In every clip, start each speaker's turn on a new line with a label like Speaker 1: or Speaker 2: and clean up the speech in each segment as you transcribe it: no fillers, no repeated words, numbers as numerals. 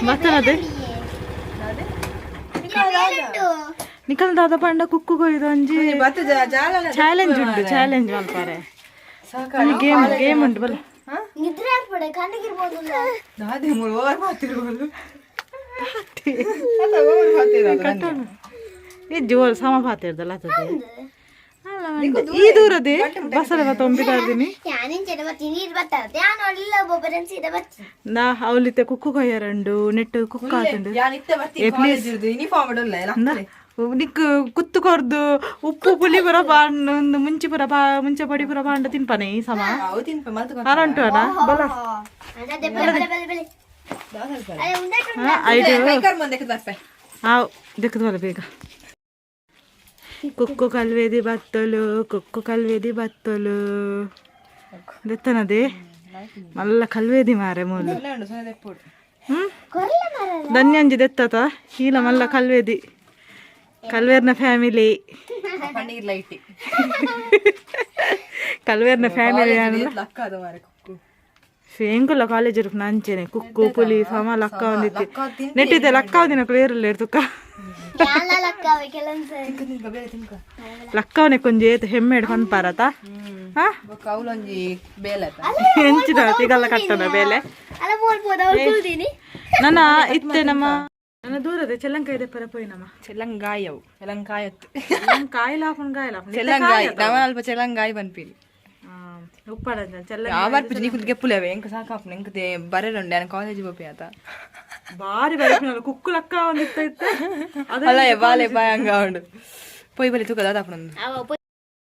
Speaker 1: ಬತ್ತನದೆ ನಿಕಲ್ ದಾದ ಪಂಡ ಕುಕ್ಕು ಕೊಯ್ದು ಒಂಜಿ ಚಾಲೆಂಜ್ ಉಂಟು, ಚಾಲೆಂಜ್ ಮಲ್ಪಾರೆ ಗೇಮ್ ಗೇಮ್ ಉಂಟು ಬಲ್ಲ.
Speaker 2: ನಿದ್ರೆ ಆಗ್ಬಿಡೆ ಕಣ್ಣಿಗಿರ್ಬೋದು.
Speaker 3: ದಾದೆ ಮೂರು ಓವರ್ ಮಾತಿರ್ಬೋದು.
Speaker 1: ಈ ಜೋರ್ ಸಮ ಪಾತಿರ್ದಲ್ಲ ಆತದೆ ಈ ದೂರದೆ ಬಸರ ತೊಂಬಿದಾರ್ದಿನಿ.
Speaker 2: ಯಾನಿಂಚೆ ಬರ್ತೀನಿ, ನೀರು ಬರ್ತಾರೆ ಯಾನ್ ಒಳ್ಳೆ ಒಬ್ಬೊಬ್ಬರನ್ ಸೀದಾ ಬರ್ತೀನಿ.
Speaker 1: ನಾ ಅವಲಿತ್ತೆ ಕುಕ್ಕು ಕೊಯ್ಯರಂಡು ನೆಟ್ಟು ಕುಕ್ಕು ಆತುಂಡು.
Speaker 3: ಯಾನ್ ಇತ್ತೆ ಬರ್ತೀನಿ, ಕಾಲೇಜ್ ಯೂನಿಫಾರ್ಮ್ ಇಡಲ್ಲ.
Speaker 1: ನಿಕ್ ಕುತ್ತು ಕೊರ್ದು ಉಪ್ಪು ಪುಲಿ ಪುರ ಪಾಂಡ್ ಒಂದು ಮುಂಚಿ ಪುರ ಪಾ ಮುಂಚೆ ಪಡಿ ಪುರ ಪಾಂಡ ತಿನ್ಪನೆ ಈ ಸಮ.
Speaker 3: ಅವು ತಿನ್ಪ ಮಲ್ತು.
Speaker 1: ಅರಂಟು ಅಣ್ಣ ಬಲ.
Speaker 2: ಅದೇ ಬಲೆ ಬಲೆ ಬಲೆ ಬಲೆ ಅದೇ ಉಂಡೆ.
Speaker 1: ಐದು.
Speaker 3: ಕೈಕರ್ ಮಂದಕ್ಕೆ ಬರ್ಪೆ.
Speaker 1: ಹಾವ್ ದೆಕ್ಕದು ಬಲ ಬೇಗ. ಕುಕ್ಕು ಕಲ್ವೇದಿ ಬತ್ತಲು, ಕುಕ್ಕು ಕಲ್ವೇದಿ ಬತ್ತಲು ದೆತ್ತನದೆ ಮಲ್ಲ ಕಲ್ವೇದಿ ಮಾರೆ ಮೂಲು.
Speaker 3: ಉಂಡು ಸೊನ್ನೆ ದೆಪ್ಪುಡು.
Speaker 1: ಹ್ಮ್.
Speaker 2: ಕೊರ್ಲ ಮರ.
Speaker 1: ಧನ್ಯಂಜಿ ದೆತ್ತತ ಈಲ ಮಲ್ಲ ಕಲ್ವೇದಿ ಕಲ್ವೇರ್ನ ಫ್ಯಾಮಿಲಿ.
Speaker 3: ಪನ್ನೀರ್ ಲೈಟಿ.
Speaker 1: ಕಲ್ವೇರ್ನ ಫ್ಯಾಮಿಲಿ.
Speaker 3: ಲಕ್ಕ ಅದು ಮಾರೆ ಕುಕ್ಕು.
Speaker 1: ಎಂಕುಲ್ಲ ಕಾಲೇಜ್ ಇರ್ಪುನ ಅಂಚೆನೆ ಕುಕ್ಕು ಪುಲಿ ಸಮ ಲಕ್ಕ ಒಂದಿತ್ತಿ ನೆಟ್ಟಿದ್ದೆ ಲಕ್ಕ ಒಂದಿನ ಕ್ಲಿಯರ್ ಇರ್ತುಕ್ಕ.
Speaker 2: ಯಾಲ ಲಕ್ಕವೆ ಕೆಲವೊಂದ್ಸರಿ.
Speaker 3: ತಿನ್ಕ ಬೇರೆ ತಿನ್ಕ.
Speaker 1: ಲಕ್ಕವನೆ ಕೊಂಜಿ ಏತ್ ಹೆಮ್ಮೆಡ್ ಪನ್ಪಾರತ ಹಾ.
Speaker 3: ಬೊಕ್ಕ ಅವಲೊಂಜಿ ಬೇಲೆ ಆತ.
Speaker 1: ಎಂಚಿದ ತಿಗಲ್ಲ ಕಟ್ಟನ ಬೇಲೆ.
Speaker 2: ಅಲ್ಲ ಬೋಲ್ಬೋದು ಅವ್ರು ಕುಳ್ದೀನಿ.
Speaker 1: ನನ್ನ ಇತ್ತೆ ನಮ್ಮ ನನ್ನ ದೂರದ ಚೆಲ್ಲಂಕಾಯಿ ದೆಪ್ಪರ ಪೋಯಿ ನಮ್ಮ.
Speaker 3: ಚೆಲ್ಲಂಗಾಯಿ, ಅವು ಚೆಲ್ಲಂಕಾಯಿ ಅತ್ತು.
Speaker 1: ಕಾಯಿಲ ಹಾಪುನ್ ಕಾಯಿಲ.
Speaker 3: ಚೆಲ್ಲಂಗಾಯಿ ನವ ಅಲ್ಪ ಚೆಲ್ಲಂಗಾಯಿ ಪನ್ಪಿನಿ.
Speaker 1: ಉಪ್ಪಾಡ ಚೆಲ್ಲ.
Speaker 3: ಯಾವ ಬರ್ಪುಜಿ ನೀ ಗೆಪ್ಪುಲವೆ ಎಂಕ ಸಾಕಾಪುನ ಎಂಕ ಬರೆರುಂಡೆ ನಾನು ಕಾಲೇಜ್ ಪೋಪಿ ಆತ.
Speaker 1: ಬಾರಿ ಬರಪಿನಲ್ಲ ಕುಕ್ಕು ಲಕ್ಕ ಒಂದಿತ್ತ ಇತ್ತೆ ಅದೇ.
Speaker 3: ಅಲ್ಲ ಬಾಲೆ ಬಾಯ್ ಹಂಗ ಉಂಡು ಪೊಯ್ ಬಲಿ ತೂಕ ದಾದಾಪುನೊಂದು.
Speaker 2: ಅವ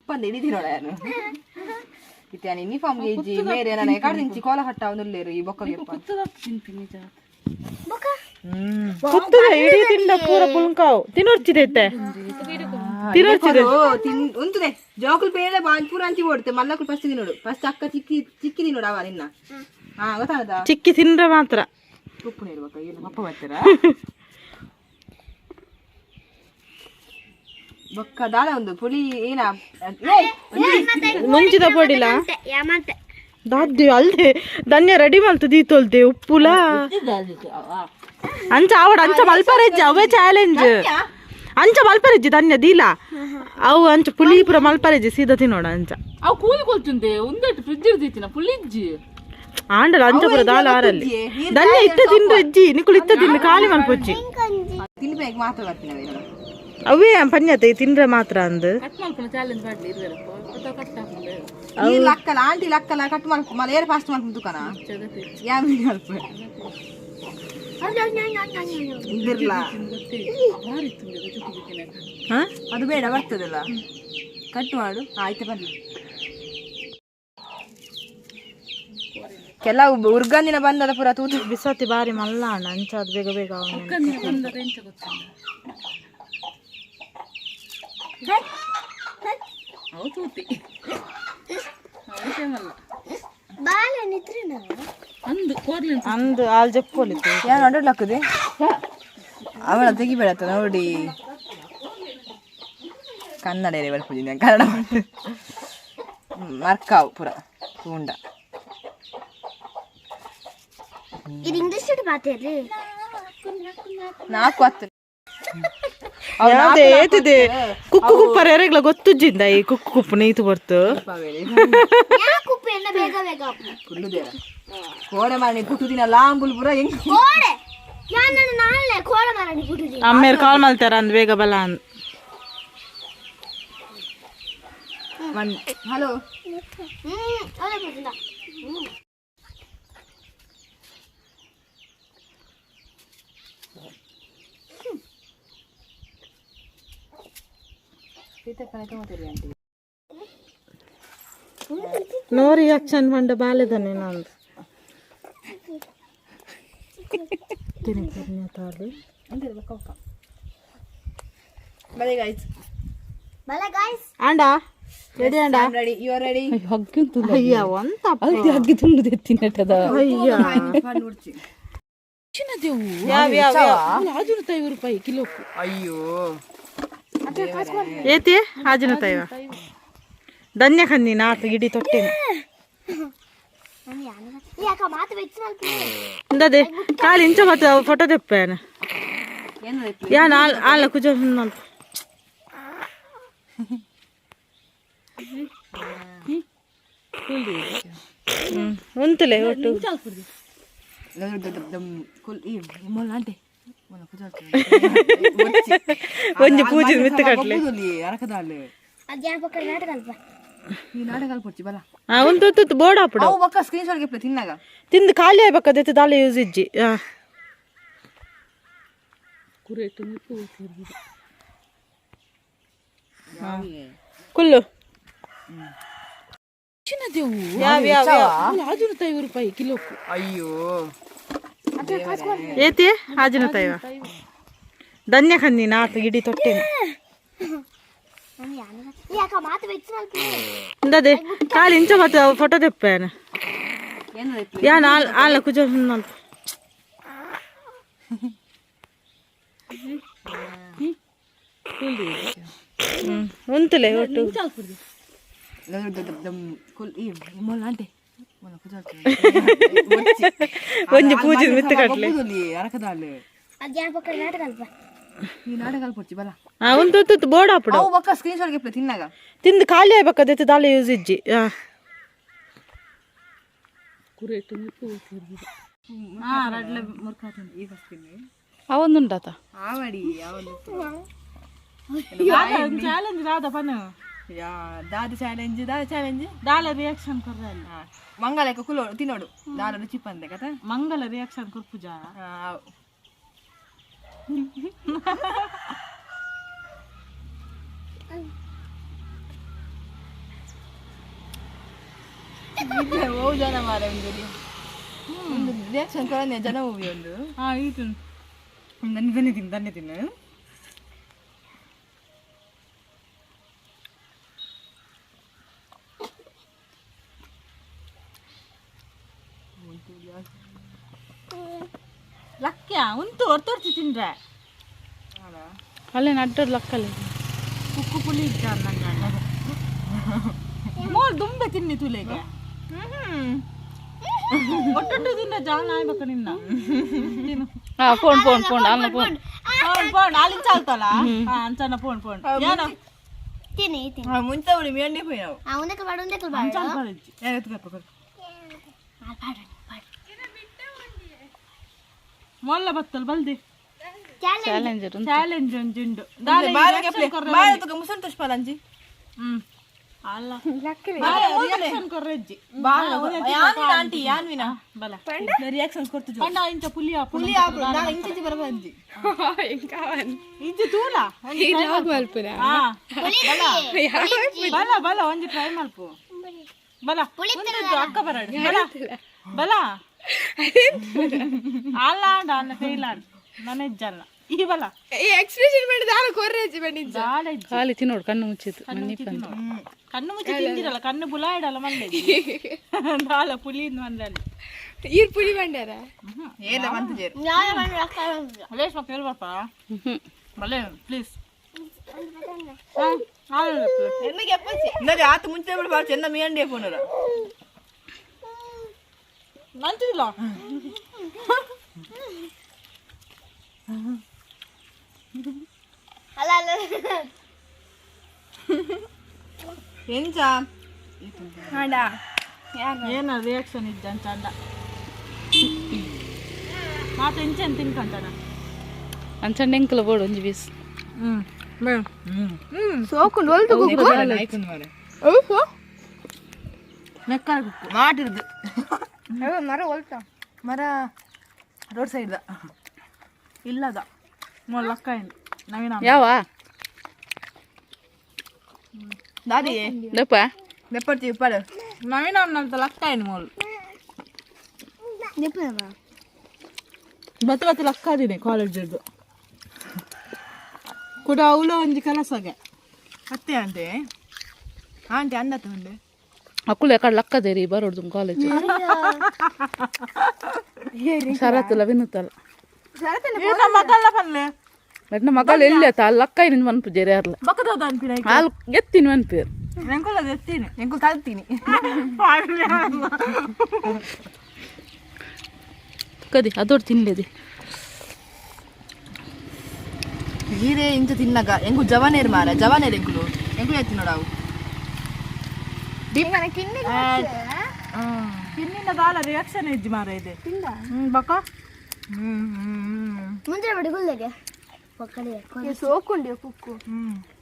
Speaker 3: ಬಂದು ಹಿಡಿದಿರೋಳ ಯಾನು ಇತ್ತೆ ನಾನು ಯೂನಿಫಾರ್ಮ್ ಗೇಜಿ ಮೇರೆ ನಾನು ಕಾಡ್ದಿಂಚಿ ಕೋಲ ಕಟ್ಟ ಅವನುಲ್ಲೇರು ಈ ಬೊಕ್ಕ ಗೆಪ್ಪ.
Speaker 2: ಬೊಕ.
Speaker 1: ಕುತ್ತುದ ಇಡೀ ತಿಂಡ ಪೂರ ಪುಲ್ಕಾವು ತಿನ್ನೊರ್ಚಿದೆ ಇತ್ತೆ ತಿನ್ನೊರ್ಚಿದೆ.
Speaker 3: ತಿನ್ ಉಂತುದೆ ಜೋಕುಲ್ ಬೇಳೆ ಬಾಲ್ ಪೂರ ಅಂಚಿ ಓಡ್ತೆ ಮಲ್ಲಕುಲ್ ಫಸ್ಟ್ ತಿನ್ನೋಡು ಫಸ್ಟ್ ಅಕ್ಕ ಚಿಕ್ಕಿ ಚಿಕ್ಕಿ ತಿನ್ನೋಡು ಅವ ನಿನ್ನ ಹಾ ಗೊತ್ತಾಗದ.
Speaker 1: ಚಿಕ್ಕಿ ತಿಂದ್ರೆ ಮಾತ್ರ.
Speaker 3: ಉಪ್ಪು ನೀರು ಬೊಕ್ಕ ಏನು ಪಪ್ಪ ಬರ್ತೀರಾ ಬೊಕ್ಕ ದಾದ ಒಂದು ಪುಳಿ ಏನ ಏಯ್,
Speaker 1: ಮುಂಚಿದ ಪೊಡಿಲ.
Speaker 2: ಯಾಮಂತೆ.
Speaker 1: ದಾದ್ದಿ ಅಲ್ದೆ ಧನ್ಯ ರೆಡಿ ಮಲ್ತು ದೀತೊಲ್ತೆ ಉಪ್ಪುಲ ಅಂಚ ಆವಡ ಅಂಚ ಮಲ್ಪರೆಜ್ಜಿ ಅವೇ ಚಾಲೆಂಜ್ ಅಂಚ ಮಲ್ಪರೆಜ್ಜಿ ಧನ್ಯ ದೀಲ ಅವು ಅಂಚ ಪುಲಿ ಪೂರ ಮಲ್ಪರೆಜ್ಜಿ ಸೀದಾ ತಿನ್ನೋಣ ಅಂಚ.
Speaker 4: ಅವು ಕೂಲಿ ಕೊಲ್ತುಂದೆ ಉಂದೆಟ್ ಫ್ರಿಜ್ ಇರ್ದಿತ್ತಿನ ಪುಲ್ಲಿಜ್ಜಿ.
Speaker 1: ಆಂಡಲ ಅಂಚ ಪೂರ ದಾಲ ಆರಲ್ಲಿ ಧನ್ಯ ಇತ್ತ ತಿಂದ್ರೆ ನಿಕುಲು ಇತ್ತ ತಿಂದು ಖಾಲಿ ಮಲ್ಪೊಚ್ಚಿ.
Speaker 3: ತಿನ್ಬೇಕು ಮಾತ್ರ ಬರ್ತೀನಿ ಅವೇನು.
Speaker 1: ಅವೇ ಪನ್ಯತೆ ತಿಂದ್ರೆ ಮಾತ್ರ ಅಂದು.
Speaker 4: ಕಟ್ ಮಲ್ಪನ ಚಾಲೆಂಜ್ ಮಾಡ್ಲಿ ಇರ್ಬೇಕಪ್ಪ ಅಥವಾ ಕಟ್ ಹಾಕೊಂಡು.
Speaker 3: ನೀರ್ ಲಕ್ಕಲ ಆಂಟಿ ಲಕ್ಕಲ ಕಟ್ ಮಾಡ್ಕೊ ಮಲ್ಲ ಏರ್ ಫಾಸ್ಟ್ ಮಾಡ್ಕೊಂಡು ದುಕಾನ ಯಾ ಮೀನು ಅಲ್ಪ ಇದಿರ್ಲ.
Speaker 4: ಭಾರಿ ತುಂಬಿದೆ ಚುಕ್ಕಿ.
Speaker 1: ಹಾ.
Speaker 3: ಅದು ಬೇಡ ಬರ್ತದಲ್ಲ ಕಟ್ ಮಾಡು ಆಯ್ತು ಬನ್ನಿ ಕೆಲವು ಉರ್ಗಂದಿನ ಬಂದದ ಪೂರ ತೂತು.
Speaker 1: ಬಿಸತಿ ಬಾರಿ ಮಲ್ಲ ಅಣ್ಣ ಅಂಚ ಅದು ಬೇಗ ಬೇಗ ಅವನು.
Speaker 4: ಬಂದರೆ ಎಂತ ಗೊತ್ತಿಲ್ಲ ಅವು ತೂತಿ ಅವು ಸೇಮಲ್ಲ.
Speaker 2: ಬಾಲ ನಿದ್ರೆ ನಾವು.
Speaker 4: ಅಂದು ಕೋರ್ಲಿ.
Speaker 1: ಅಂದು ಆಲ್ ಜಪ್ಪೊಲಿತ್ತು.
Speaker 3: ಯಾರು ಅಡ್ಡಾಡ್ಲಾಕದೆ ಅವಳ ತೆಗಿಬೇಡತ್ತ ನೋಡಿ ಕನ್ನಡ ಏರಿ ಬರ್ಪುಜಿ ಕನ್ನಡ ಮರ್ಕಾವು ಪೂರ ತೂಂಡ.
Speaker 2: ಇದು ಇಂಗ್ಲಿಷ್ ಮಾತಾಡ್ರಿ.
Speaker 3: ನಾಲ್ಕು ಹತ್ತು.
Speaker 1: ಯಾವ್ದೇ ಏತಿದೆ ಕುಕ್ಕು ಕುಪ್ಪರ ಯಾರಿಗ್ಲ ಗೊತ್ತುಜ್ಜಿಂದ ಈ ಕುಕ್ಕು ಕುಪ್ಪು ನೀತು ಬರ್ತು.
Speaker 2: ಯಾಕೆ ಉಪ್ಪು ಎಣ್ಣ ಬೇಗ ಬೇಗ ಹಾಕು?
Speaker 3: ಕುಳ್ಳುದೇರ ಕೋಡೆ ಮಾರಣಿ ಪುಟ್ಟು ದಿನ ಲಾಂಬುಲ್ ಪೂರ ಹೆಂಗ್
Speaker 2: ಕೋಡೆ ಯಾನ್ ನನ್ನ ನಾಳೆ ಕೋಡೆ ಮಾರಣಿ ಬಿಡುದಿ.
Speaker 1: ಅಮ್ಮೇರ್ ಕಾಲ್ ಮಲ್ತಾರ ಅಂದ್ ಬೇಗ ಬಲ ಅಂದ್.
Speaker 3: ಹಲೋ.
Speaker 2: ಅದೇ ಬಿಡುದ.
Speaker 1: ನೋ ರಿಯಾಕ್ಷನ್ ಪಂಡ ಬಾಲೆದನೆ ನಂದು ತಿನಿ ತಾಲಿ.
Speaker 3: ಬಲೆ ಗೈಸ್.
Speaker 2: ಬಲ ಗಾಯ್ಸ್.
Speaker 1: ಆಂಡ ರೆಡಿ ಆಂಡ.
Speaker 3: Ready, you are ready?
Speaker 4: ಹಗ್ಗಿ.
Speaker 1: ಅಯ್ಯ ಒಂತ.
Speaker 4: ಹಗ್ಗಿ ತುಂಡು ತೆತ್ತಿನಟ್ಟದ.
Speaker 1: ಅಯ್ಯ. ಯಾವ ಯಾವ
Speaker 4: 650 ರೂಪಾಯಿ ಕಿಲೋಕ್ಕು.
Speaker 3: ಅಯ್ಯೋ.
Speaker 1: ಏತಿ ಆಜಿನ ತಾಯಿವ ಧನ್ಯ ಕಂದಿ ನಾತು ಇಡೀ ತೊಟ್ಟಿನ. ಇಂದದೆ ಖಾಲಿ ಇಂಚ ಮತ್ತೆ ಫೋಟೋ ತೆಪ್ಪೇನ ಯಾನ್ ಆಲ್ ಆಲ ಕುಜ ಉಂತುಲೆ ಒಟ್ಟು. ಒಂಜಿ ಪೂಜೆ ಮಿತ್ತು ಕಟ್ಲೆ. ಉಂತು ಉಂತು ಬೋರ್ಡ್ ಆಪುಡು. ತಿಂದು ಖಾಲಿ ಆಗ್ಬೇಕಾದೈತೆ ದಾಲ ಯೂಸ್ ಇಜ್ಜಿ. ಕುಲ್ಲು
Speaker 4: ರೂಪಾಯಿ ಕಿಲೋಕು.
Speaker 3: ಅಯ್ಯೋ
Speaker 1: ಏತಿ ಆಜಿನ ತಾಯಿವ ಧನ್ಯ ಕನ್ನಿ ನಾತು ಇಡೀ ತೊಟ್ಟೆನೆ. ಇಂದದೆ ಖಾಲಿ ಇಂಚ ಮತ್ತೆ ಫೋಟೋ ತೆಪ್ಪೇನ ಯಾನ್ ಆಲ್ ಆಲ ಕುಜ ಉಂತುಲೆ ಒಟ್ಟು. ಒಂಜಿ ಪೂಜೆ ಮಿತ್ತು ಕಟ್ಲೆ. ಉಂತು ಉಂತು ಬೋರ್ಡ್ ಆಪುಡು. ತಿಂದು ಖಾಲಿ ಆಗ್ಬೇಕಾದೈತೆ ದಾಲ ಯೂಸ್ ಇಜ್ಜಿ.
Speaker 4: ಅವೊಂದುಂಡಾತ
Speaker 1: ಚಾಲೆಂಜ್ ದಾದ ಪನ
Speaker 3: ದಾದ ಚಾಲೆಂಜ್ ದಾದ ಚಾಲೆಂಜ್
Speaker 1: ದಾಲ ರಿಯಾಕ್ಷನ್ ಕೊರ್ರಲ್ಲ
Speaker 3: ಮಂಗಲಕ್ಕೆ ಕುಲೋ ತಿನ್ನೋಡು ದಾಲ ರುಚಿ ಪಂದೆ ಕಥ
Speaker 1: ಮಂಗಲ ರಿಯಾಕ್ಷನ್ ಕೊರ್ಪುಜ.
Speaker 3: ಓ ಜನ ಮಾರ ಒಂದು ಒಂದು ರಿಯಾಕ್ಷನ್ ಕೊರನೆ ಜನ ಮೂವಿ ಒಂದು.
Speaker 1: ಇದು ದನ್ನಿ ತಿನ್ನು ದನ್ನಿ ತಿನ್ನು. ಲಕ್ಕ್ಯ ಉಂತು ಒರ್ತೊರ್ತಿ ತಿಂದ್ರೆ
Speaker 4: ಅಲ್ಲೇ ನಡ್ಡರ್ ಲಕ್ಕಲೆ
Speaker 1: ಕುಕ್ಕು ಪುಲಿ ಇದ್ದ ನಂಗೆ ಮೋಲ್ ದುಂಬೆ ತಿನ್ನಿ ತುಲೆಗೆ ಒಟ್ಟೊಟ್ಟು ತಿನ್ನ ಜಾಲ ಆಯ್ಬೇಕು ನಿನ್ನ.
Speaker 4: Phone phone phone ಅಲ್ಲ phone
Speaker 1: phone phone ಅಲ್ಲಿಂದ ಚಾಲ್ತಲ್ಲ ಅಂಚನ ಫೋನ್ ಫೋನ್ ಏನ
Speaker 2: ತಿನ್ನಿ
Speaker 3: ಮುಂಚೆ ಅವಳು ಮೇಂಡಿ ಪೋಯಿನವು
Speaker 2: ಒಂದಕ್ಕೆ ಬಾಡು ಒಂದಕ್ಕೆ ಬಾಡು
Speaker 1: ಮೊಲ್ಲ ಬತ್ತಲ್ ಬಲ್ದಿ
Speaker 4: ಚಾಲೆಂಜ್
Speaker 1: ಚಾಲೆಂಜ್ ಒಂಜುಂಡು
Speaker 3: ಮುಸನ್ ತುಷ್ಪಾಲಂಜಿ.
Speaker 1: ಅಲ್ಲ ರಿಯಾಕ್ಷನ್ ಕೊರ್ರೆಜ್ಜಿ
Speaker 3: ಆಂಟಿ ಯಾನ್ವಿನ
Speaker 1: ಬಲ
Speaker 3: ರಿಯಾಕ್ಷನ್ ಕೊಡ್ತು
Speaker 1: ಪಂಡ ಇಂಚ ಪುಲಿ ಆಪು
Speaker 3: ಪುಲಿ ಆಪು ನಾನು ಇಂಚಿ ಬರಬಂಜಿ
Speaker 1: ಇಂಚ ತೂಲ ಬಲ ಬಲ ಒಂಜಿ ಟ್ರೈ ಮಲ್ಪು ಬಲ ಉಂದು ಅಕ್ಕ ಬರಡು ಬಲ ಬಲ ಅಲ್ಲ ಆಂಡ ಅಲ್ಲ ಫೇಲ್ ಆಂಡ್ ನನ್ನ ಇಜ್ಜಲ್ಲ ಈ ಬಲ
Speaker 5: ಎಕ್ಸ್ಪ್ರೆಷನ್ ಮಾಡಿದ ಕೊರ್ರೆಜ್ಜಿ ಬಣ್ಣಿಜ್ಜ
Speaker 4: ಖಾಲಿ ತಿನ್ನೋಡು ಕಣ್ಣು ಮುಚ್ಚಿತ್ತು
Speaker 1: ಕಣ್ಣು ಮುಚ್ಚಿ ತಿಂದಿರಲ್ಲ ಕಣ್ಣು ಬುಲ ಇಡಲ್ಲ ಮಲ್ಲೆ ದಾಲ ಪುಲಿ ಮಂದಲ್ಲಿ
Speaker 5: ಈರ್ ಪುಳಿ ಬಂಡಾರ
Speaker 3: ಏನ ಬಂತು ಜೇರು
Speaker 1: ರೇಷ್ಮಾ ಕೇಳ್ಬಾರ್ಪ ಬಲೆ ಪ್ಲೀಸ್
Speaker 3: ಇನ್ನದೇ ಆತ ಮುಂಚೆ ಬಿಡು ಬಾಳ ಚೆಂದ ಮೀಂಡಿ ಫೋನರ
Speaker 1: ನಂಚಿಲ್ಲ
Speaker 2: ಅಲ್ಲ ಅಲ್ಲ
Speaker 3: ಎಂಚ
Speaker 1: ಏನ ರಿಯಾಕ್ಷನ್ ಇದ್ದ ಅಂಚಂಡ ಮಾತ ಇಂಚೆನ್ ತಿನ್ಕಂತಾನ
Speaker 4: ಅಂಚಂಡ ಎಂಕಲ ಬೋಡು ಒಂಜಿ ಪೀಸ್.
Speaker 5: ಸೋಕು ಒಲ್ದು
Speaker 1: ಮೆಕ್ಕಾರ್ ಕುಕ್ಕು
Speaker 3: ಮಾಟಿರ್ದು
Speaker 5: ಮರ ಒಲ್ತ
Speaker 3: ಮರ ರೋಡ್ ಸೈಡ್
Speaker 1: ಇಲ್ಲದ ಮೊಲ್ಲಕ್ಕ ನವೀನ
Speaker 4: ಯಾವ
Speaker 3: ದಾದಿ
Speaker 4: ದಪ್ಪ
Speaker 3: ನೆಪ್ಪರ್ತಿ ಇಪ್ಪಾಡು
Speaker 1: ನವೀನ ಅನ್ನಂತ ಲಕ್ಕ ಏನು ಮೋಲ್ ಬತ್ತ ಬತ್ತ ಲಕ್ಕ ಅದಿನಿ ಕಾಲೇಜ್ ಕೂಡ ಅವಳು ಒಂಜಿ ಕೆಲಸಗೆ
Speaker 3: ಅತ್ತೆ ಆಂಟೆ ಆಂಟಿ ಅಂದತ್ತ ಉಂಡೆ
Speaker 4: ಅಕ್ಕುಲು ಎಕಡೆ ಲಕ್ಕದೇರಿ ಬರೋಡು ಕಾಲೇಜ್ ಶರತ್ತಲ್ಲ ವಿನುತ್ತಲ್ಲ
Speaker 1: ಮಗಲ್ಲ ಪಲ್ಲೆ
Speaker 4: ಬಟ್ ಮಗಲ್ ಎಲ್ಲಿ ಆತ ಅಲ್ಲಿ ಲಕ್ಕ ಇನ್ ಮನ್ಪು ಜೇರಿ ಅರ್ಲ
Speaker 1: ಬಕ್ಕದ ಅನ್ಪಿನ
Speaker 4: ಹಾಲು ಎತ್ತಿನ ಮನ್ಪೇರು.
Speaker 1: ಎಂಕುಲ ಎತ್ತೀನಿ.
Speaker 3: ಎಂಕುಲು ಕಲ್ತೀನಿ.
Speaker 4: ಕದಿ ಅದೋಡು ತಿನ್ಲೇದಿ.
Speaker 3: ಹೀರೆ ಇಂಚ ತಿನ್ನಗ ಎಂಕು ಜವನೇರ್ ಮಾರ, ಜವನೇರ್ ಎಂಕುಲು, ಎಂಕುಲು ಎತ್ತಿ ನೋಡವು.
Speaker 1: ತಿನ್ನಿನ ದಾಲ ರಿಯಾಕ್ಷನ್ ಇಜ್ಜಿ ಮಾರ ಇದೆ ಬಕ್ಕ.
Speaker 2: ಮುಂದೆ ಬಡಿಗುಲ್ಲೆಗೆ ಒಕ್ಕಡೆ.
Speaker 5: ಸೋಕುಂಡಿ ಕುಕ್ಕು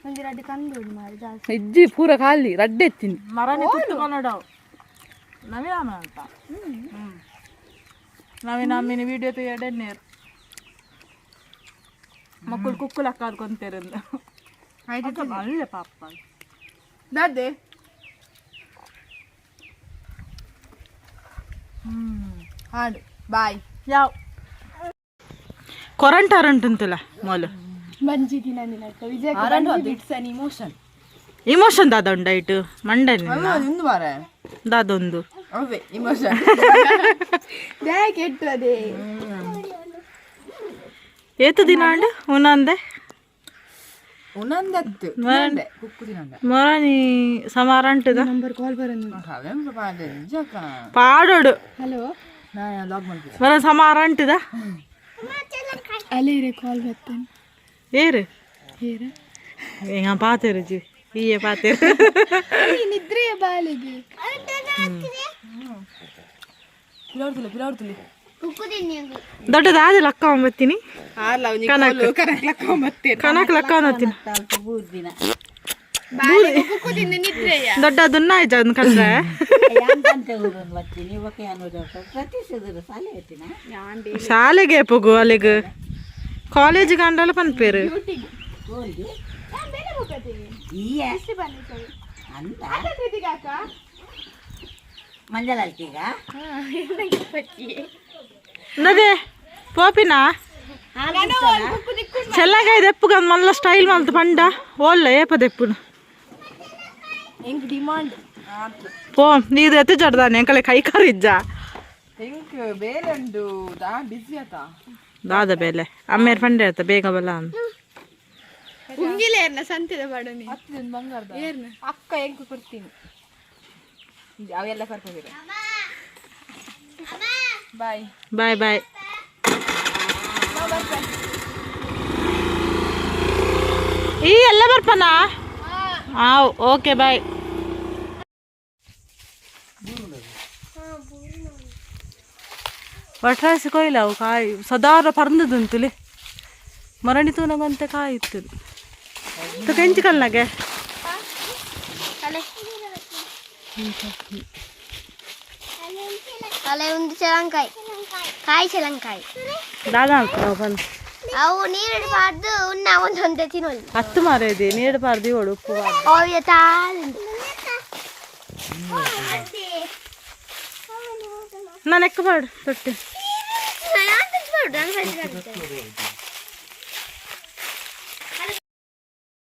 Speaker 5: ಒಂಜಿ ರಡ್ಡ್ ಕಂದು ಮಾರ ಜಾಸ್ತಿ.
Speaker 4: ಇಜ್ಜಿ, ಪೂರ ಖಾಲಿ, ರಡ್ಡೆ ಎತ್ತೀನಿ.
Speaker 1: ಮರನೇ ಕುತ್ತುಕೊನಡವು ನವೀನ ಅಂತ ನವೀನ ಅಮ್ಮಿನ ವಿಡಿಯೋ ಎಡೆ ನೇರು ಮಕ್ಕಳು ಕುಕ್ಕುಲಕ್ಕ ಕೊಂತೇರಂದ ಅಲ್ಲೇ ಪಾಪ.
Speaker 3: ದಾದೆ. ಹಾಡು ಬಾಯ್.
Speaker 1: ಯಾವ ಕೊರಂಟ ಅರಂಟುಂತಲ್ಲ ಮೊದಲು.
Speaker 5: ಬಂಜಿ ದಿನ ನಿನಕ ವಿಜಯ.
Speaker 3: It's an emotion.
Speaker 1: Emotion ದಾದ ಉಂಡೈಟು ಮಂಡನೆ.
Speaker 3: ನಿಂದು ಮಾರ.
Speaker 1: ದಾದೊಂದು.
Speaker 3: ಅವೇ ಇಮೋಷನ್.
Speaker 5: ಬ್ಯಾಗ್ ಎಟ್ಟು ಅದೇ.
Speaker 1: ಏತು ದಿನ ಅಂಡು ಉನಂದೆ.
Speaker 3: ಉನಂದತ್ತು ಕುಕ್ಕು ತಿನ್ನಂದ.
Speaker 1: ಮೊರನಿ ಸಮಾರಂಟದ.
Speaker 5: ನಂಬರ್ ಕಾಲ್ ಬರೋದು.
Speaker 3: ಅವೇಂ ಪಾಡೆ ನಿಜಕ್ಕ.
Speaker 1: ಪಾಡೋಡು.
Speaker 5: ಹಲೋ.
Speaker 3: ನಾ ಲಾಗ್ ಮಾಡ್ತೀನಿ.
Speaker 1: ಮರ ಸಮಾರಂಟದ.
Speaker 5: ಅಲ್ಲೇ ಇರೇ ಕಾಲ್ ಬರ್ತೇನೆ.
Speaker 1: ಏರು.
Speaker 5: ಏರ.
Speaker 1: ಎಂಗ ಪಾತೇರು ಜಿ ಈಯೆ ಪಾತೇರು.
Speaker 5: ನಿದ್ರೆ ಬಾಲಿಗೆ.
Speaker 3: ಪಿಲಾಡ್ತಿಲ್ಲ ಪಿಲಾಡ್ತಿಲ್ಲ.
Speaker 2: ಕುಕ್ಕು ತಿನ್ನಿ.
Speaker 1: ದೊಡ್ಡದಾದ ಲಕ್ಕ ಒಂಬತ್ತೀನಿ.
Speaker 3: ಕನಕ್.
Speaker 1: ಕನಕ್ ಲಕ್ಕ ಒಂಬತ್ತೀನಿ.
Speaker 5: ಕುಕ್ಕು ತಿಂದು ನಿದ್ರೆಯ.
Speaker 1: ದೊಡ್ಡ ಅದನ್ನ ಆಯ್ತು ಅದನ್ನ ಕಂಡ್ರೆ. ಶಾಲೆಗೆ ಪೊಗು, ಅಲ್ಲಿಗೆ ಕಾಲೇಜಿಗೆ ಅಂಡಲ ಪನ್ಪೇರು. ನದೇ ಪೋಪಿನ ಚೆಲ್ಲಗಾಯ ದೆಪ್ಪುಗ ಮಲ್ಲ ಸ್ಟೈಲ್ ಮಲ್ತು ಪಂಡ ಓಲ್ಲ ಏಪ ದೆಪ್ಪುನು.
Speaker 3: ಎಂಕ್ ಡಿಮಾಂಡ್.
Speaker 1: ಪೋ ನೀರು ಎತ್ತು ಜಡ್ದಾನೆ ಎಂಕಲೆ ಕೈ ಕಾರಿಜ್ಜ.
Speaker 3: ಎಂಕ್ ಬೇರೆ ಉಂಡು ದಾ ಬಿಸಿ ಆತ.
Speaker 1: ದಾದ ಬೇಲೆ ಅಮ್ಮೇರ್ ಪಂಡೆ ಆತ ಬೇಗ ಬಲ್ಲ ಅಂದ್.
Speaker 5: ಉಂಗಿಲೇರ್ನ ಸಂತೆದ ಬಾಡನಿ.
Speaker 3: ಬಂಗಾರದ ಅಕ್ಕ ಎಂಕ್ ಕೊಡ್ತೀನಿ, ಅವೆಲ್ಲ ಕರ್ಕೊಂಡಿರ. ಬಾಯ್.
Speaker 1: Boy boy. ಈ ಎಲ್ಲ ಬರ್ಪನಾ? ಆವ್, ಓಕೆ ಬಾಯ್. ವಟ್ರಾಸಿ ಕೊಯ್ಲ ಅವು ಕಾಯಿ ಸದಾರ ಪರ್ಂದದುಂತುಲಿ ಮರಣಿ ತೂನಗಂತೆ ಕಾಯಿ ಇತ್ತು ಕೆಂಚಿ ಕಲ್ನಾಗೆ.
Speaker 2: ಅಲೆ ಅಲೆ ಒಂದು ಚಲಂಕಾಯಿ ಕಾಯಿ ಚಲಂಕಾಯಿ.
Speaker 1: ದಾದಾ ಬಂದು.
Speaker 2: ಅವು ನೀರು ಬಾರ್ದು ಉನ್ನ ಒಂದೊಂದೇ ತಿನ್ನೋದು.
Speaker 1: ಹತ್ತು ಮಾರೇದಿ ನೀರು ಪಾರ್ದಿ ಓಡು ಉಪ್ಪು ಪಾಡ್ದು.
Speaker 2: ಅವು ತಾಳು.
Speaker 1: ನಾನು ಎಕ್ಕ ಪಾಡು ತೊಟ್ಟೆ.
Speaker 2: ನಾನು ನಾನು.